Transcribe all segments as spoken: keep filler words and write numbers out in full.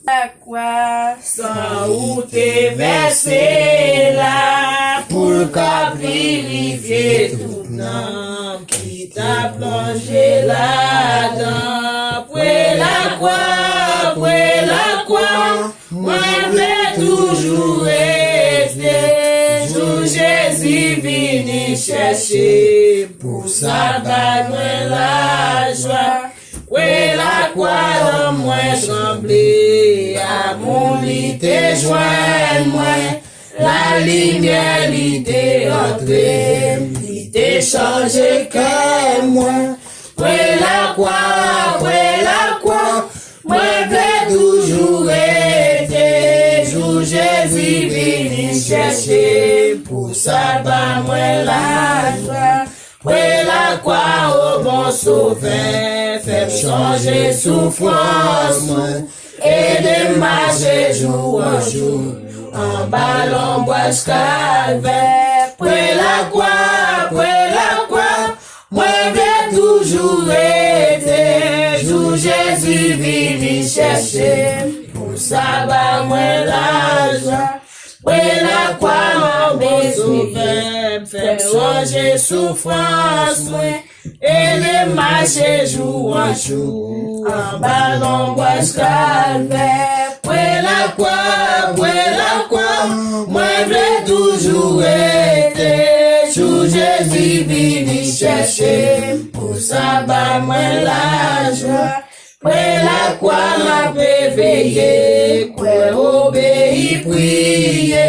Lakwa san ou te vèse la pou l ka pirifye tout nanm ki ta plonje ladan. Pre lakwa, pre lakwa, mwen vle toujou rete. Jou Jezi vini chèche m, pou sa bay mwen lajwa. Pre lakwa, nanm mwen tranble, amou li te jwenn mwen, lalimyè li te antre m, li te chanje kè mwen. Pre lakwa, pre lakwa, mwen vle toujou rete. Jou Jezi vini chèche m, pou sa bay mwen lajwa. Pre lakwa, o bon Sovè, fè m sonje soufrans mwen. Ede m mache jou an jou anba lonbraj Kalvè. Pre lakwa, pre lakwa, mwen vle toujou rete. Jou Jezi vini chèche m, pou sa bay mwen lajwa. Pre lakwa, o bon Sovè, fè m sonje soufrans mwen. Ede m mache jou an jou anba lonbraj Kalvè. Pre lakwa, pre lakwa, mwen vle toujou rete. Jou Jezi vini chèche m, pou sa bay mwen lajwa. Pre lakwa, m ape veye, kwè, obeyi, priye.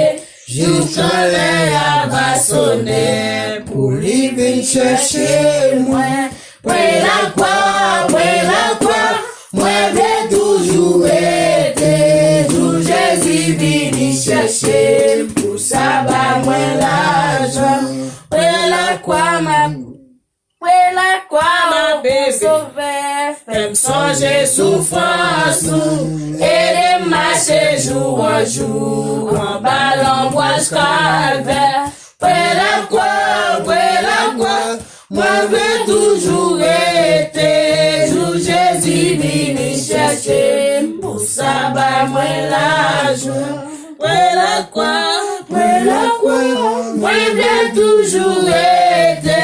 Jistan lè a va sonnen, pou li vin chèche mwen. Pre lakwa, pre lakwa, mwen vle toujou rete. Jou Jezi vini chèche m, pou sa bay mwen lajwa. Pre lakwa, m ap Pre lakwa, o bon Sovè, fè m sonje soufrans ou. Ede m mache jou an jou anba lonbraj Kalvè. Pre lakwa, pre lakwa, mwen vle toujou rete. Jou Jezi vini chèche m, pou sa bay mwen lajwa. Pre lakwa, pre lakwa, mwen vle toujou rete.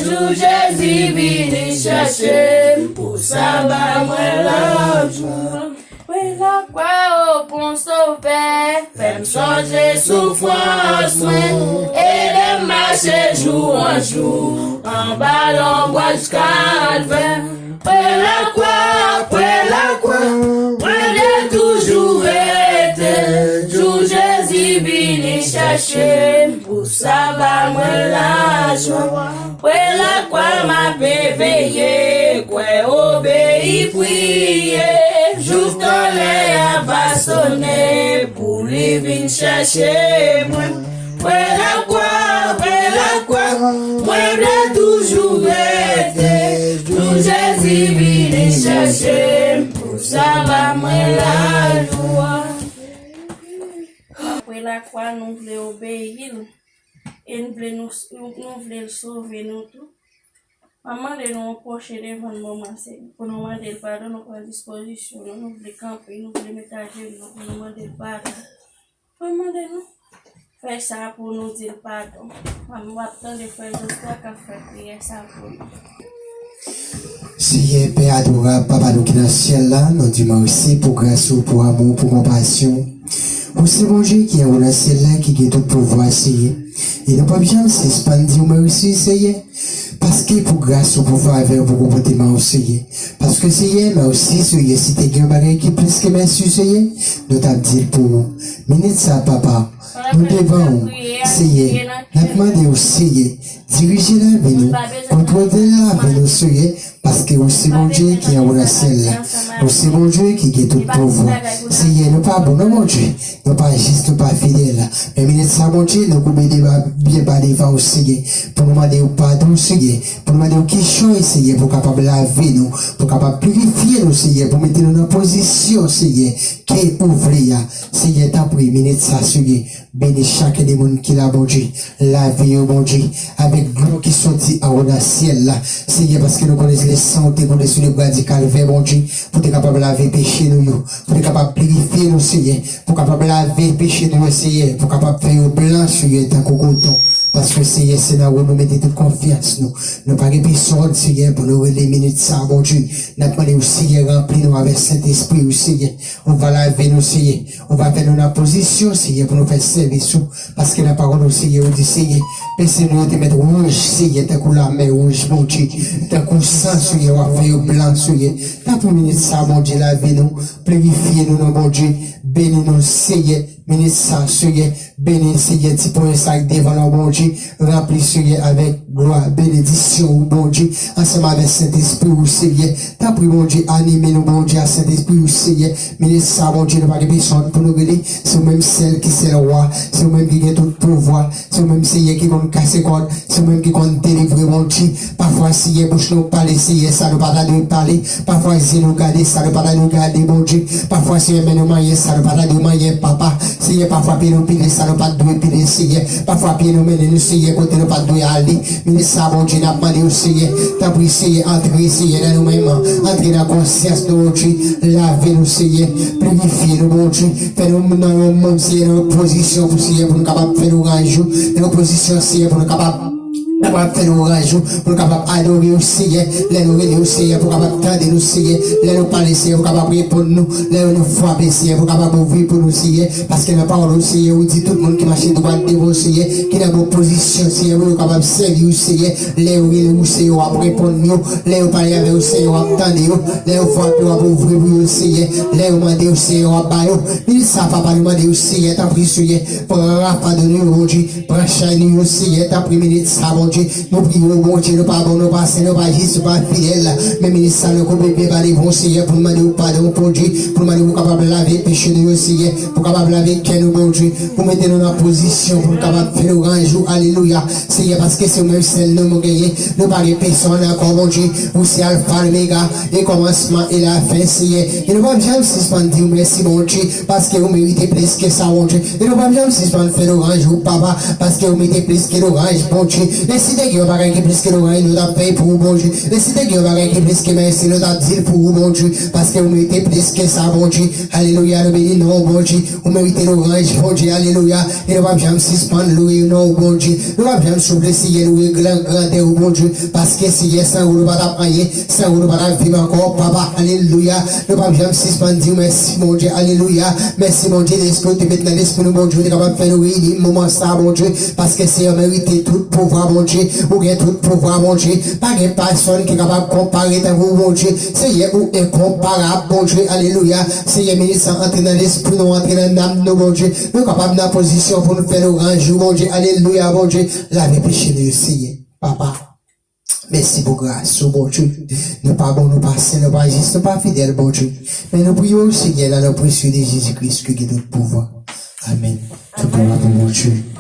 Jou Jezi vini chèche m, pou sa bay mwen lajwa. Pre lakwa, o bon Sovè, fè m sonje soufrans mwen. Ede m mache jou an jou anba lonbraj Kalvè. Pre lakwa, pre lakwa, mwen vle toujou rete. Jou Jezi vini chèche m, pou sa bay mwen lajwa. Pre lakwa, m ape veye, kwè, obeyi, priye. Jistan lè a va sonnen, pou li vin chèche mwen. Pre lakwa, pre lakwa, mwen vle toujou rete. Jou Jezi vini chèche m, pou sa bay mwen lajwa. Pre lakwa, nou vle obeyi l. E nou vle nou, nou, nou vle l sove nou tou. M ap mande nou pwoche devan l, manman, se pou nou mande l padon, nou pran dispozisyon nou, nou vle kanpe, nou vle met ajenou nou pou nou mande l padon. Mwen mande nou fè sa pou nou di l padon. Mwen ap tande frè Josua k ap fè priyè sa pou nou. Seyè, Pè adorab, Papa nou ki nan syèl la, nou di w mèsi pou gras ou, pou amou, pou konpasyon. Ou se Bondye ki anwo nan syèl la, ki gen tout pouvwa, Seyè. E nou p ap janm sispann di w mèsi, Seyè. Paske pou gras ou, pou favè ou, pou konpòteman ou, Seyè. Paske, Seyè, mèsi, Seyè, si te gen yon bagay ki plis ke mèsi, Seyè, nou t ap di l pou ou. Minit sa, Papa, nou devan ou, Seyè. N ap mande ou, Seyè, dirije lavi nou, kontwole lavi nou, Seyè, paske ou se Bondye ki anwo nan syèl la. Ou se Bondye ki gen tout pouvwa. Seyè, nou pa bon, non, Bondye. Nou pa jis, nou pa fidèl. Men minit sa, Bondye, nou koube de ba, pye ba devan ou, Seyè, pou nou mande ou padon, Seyè, pou nou mande ou kichòy, Seyè, pou kapab lave nou, pou kapab pirifye nou, Seyè, pou mete nou nan pozisyon, Seyè, ke ou vle a. Seyè, tanpri, minit sa, Seyè, beni chak de moun ki la, Bondye. Lave yo, Bondye, avèk dlo ki soti anwo nan syèl la, Seyè, paske nou konnen se San w te koule sou le bwa di Kalvè, Bondye, pou te kapab lave peche nou yo, pou te kapab pirifye nou, Seyè, pou kapab lave peche nou yo, Seyè, pou kapab fè yo blan, Seyè, tankou koton. Paske, Seyè, se nan ou nou mete tout konfyans nou. Nou pa gen pèsonn, Seyè, pou nou rele minit sa, Bondye. N ap mande w, Seyè, ranpli nou avèk Sentespri ou, Seyè. Ou va lave nou, Seyè. Ou va fè nou nan pozisyon, Seyè, pou nou fè sèvis ou. Paske nan pawòl ou, Seyè, ou di, Seyè, pese nou yo te mèt wouj, Seyè, tankou lamè wouj, Bondye. Tankou san, Seyè, w ap fè yo blan, Seyè. Tanpri minit sa, Bondye, lave nou, pirifye nou, non, Bondye. Beni nou, Seyè. Minit sa, Seyè, beni, Seyè, ti ponyen sa k devan nou, Bondye. Ranpli, Seyè, avèk glwa, benediksyon ou, Bondye, ansanm avèk Sentespri ou, Seyè. Tanpri, Bondye, anime nou, Bondye, a Sentespri ou, Seyè. Minit sa, Bondye, nou pa gen pèsonn pou nou rele. Se ou menm sèl ki sèl wa. Se ou menm ki gen tout pouvwa. Se ou menm, Seyè, ki konn kase kòd. Se ou menm ki konn delivre, Bondye. Pafwa, Seyè, bouch nou pale, Seyè, sa nou pa ta dwe pale. Pafwa, zye nou gade sa nou pa ta dwe gade, Bondye. Pafwa, Seyè, men nou manyen sa nou pa ta dwe manyen, Papa. Seyè, pafwa, pye nou pile sa nou pa t dwe pile, Seyè. Pafwa, pye nou mennen nou, Seyè, kote nou pa t dwe ale. Minit sa, Bondye, n ap mande w, Seyè. Tanpri, Seyè, antre, Seyè, nan nou menm. Antre nan konsyans nou, Bondye. Lave nou, Seyè. Pirifye nou, Bondye. Fè nou nan yon moun, Seyè, nan yon pozisyon pou, Seyè, pou nou kapab fè louranj ou. Nan yon pozisyon, Seyè, pou nou kapab, kapab fè louranj ou, pou nou kapab adore ou, Seyè. Lè nou rele ou, Seyè, pou kapab tande nou, Seyè. Lè nou pale, Seyè, pou kapab reponn nou. Lè nou frape, Seyè, pou kapab ouvri pou nou, Seyè. Paske nan pawòl ou, Seyè, ou di tout moun ki mache dwat devan ou, Seyè, ki nan bon pozisyon, Seyè, pou yo kapab sèvi ou, Seyè. Lè yo rele ou, Seyè, w ap reponn yo. Lè yo pale avè ou, Seyè, w ap tande yo. Lè yo frape, w ap ouvri pou yo, Seyè. Lè yo mande ou, Seyè, w ap ba yo. Minit sa, Papa, nou mande ou, Seyè, tanpri, Seyè, pran fado nou yo, Bondye. Pran chay nou yo, Seyè, tanpri, minit sa, Bondye. Nou priye w, Bondye, nou pa bon, nou pa sen, nou pa jis, nou pa fidèl. Men minit sa, nou koube byen ba devan w, Seyè, pou nou mande w padon, Bondye, pou nou mande w pou kapab lave peche nou yo, Seyè, pou kapab lave kè nou, Bondye, pou mete nou nan pozisyon pou nou kapab fè louranj ou, alelouya, Seyè, paske se ou menm sèl non nou genyen, nou pa gen pèsonn ankò, Bondye, ou se Alfa, Omega, e kòmansman e lafen, Seyè, e nou p ap janm sispann di w mèsi, Bondye, paske ou merite plis ke sa, Bondye. E nou p ap janm sispann fè louranj ou, Papa, paske ou merite plis ke louranj, Bondye. E si te gen yon bagay ki plis ke louranj, nou t ap fè pou ou, Bondye. E si te gen yon bagay ki plis ke mèsi, nou t ap di l pou ou, Bondye, paske ou merite plis ke sa, Bondye. Alelouya, nou beni non w, Bondye. Ou merite louranj, Bondye, alelouya. E nou p ap janm sispann lwe non w, Bondye. Nou p ap janm souple, Seyè, lwe gran grandè ou, Bondye. Paske, Seyè, san ou nou pa t ap anyen. San ou nou pa t ap viv ankò, Papa, alelouya. Nou p ap janm sispann di w mèsi, Bondye, alelouya. Mèsi, Bondye, Lespri w te met nan lespri nou, Bondye, ou te kapab fè nou reyini moman sa, Bondye. Paske, Seyè, ou merite tout pouvwa, Bondye. Ou gen tout pouvwa, Bondye. Pa gen pèsonn ki kapab konpare tankou w, Bondye. Seyè, ou enkonparab, Bondye, alelouya. Seyè, minit sa, antre nan lespri nou, antre nan nanm nou, Bondye. Nou kapab nan pozisyon pou nou fè louranj ou, Bondye, alelouya, Bondye. Lave peche nou yo, Seyè. Papa. Mèsi pou gras ou, Bondye. Nou pa bon, nou pa sen, nou pa jis, nou pa fidèl, Bondye. Men nou priye w, Seyè, nan non presye de Jezi Kris ki gen tout pouvwa. Amèn. Tout glwa pou Bondye.